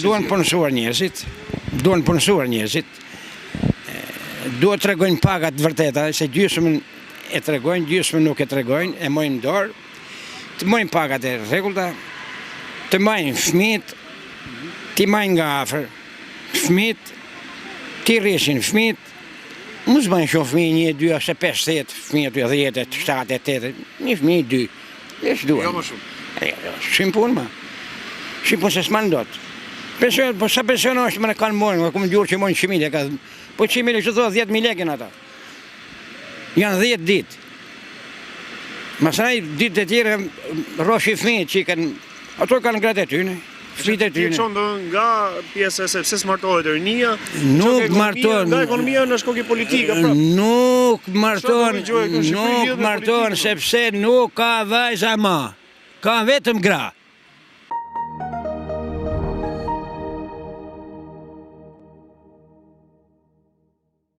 Duhen punësuar njerëzit, duhen punësuar njerëzit, duhet tregojnë pagat të vërteta, se gjysmën e tregojnë, gjysmën nuk e tregojnë, e mojnë në dorë, të mojnë pagat e rregullta, të majnë fëmijët, t'i majnë nga afër, fëmijët, t'i rrisin fëmijët, mos bëjnë shumë fëmijë, një, dy, ose 50 fëmijë, aty 10, 7, 8, një fëmijë, dy. E s'duan. Jo më shumë. Jo, jo, shumë punë ma. Shumë punë se s'man dot. Pension, po sa pension është më në kanë mojnë, më kumë gjurë që mojnë 100.000 lekë. Po 100.000 lekë, që thua 10.000 lekë në ata. Janë 10 ditë. Masanej ditë e tjera, rroshi fëmijët që i kanë, ato kanë gratë e tyne. Fëmijët e tyne. Çon do nga pjesa se pse s'martohet rinia, nuk martohen nga ekonomia në shkoki politika pra. Nuk martohen, nuk martohen sepse nuk ka vajza ma. Ka vetëm gra.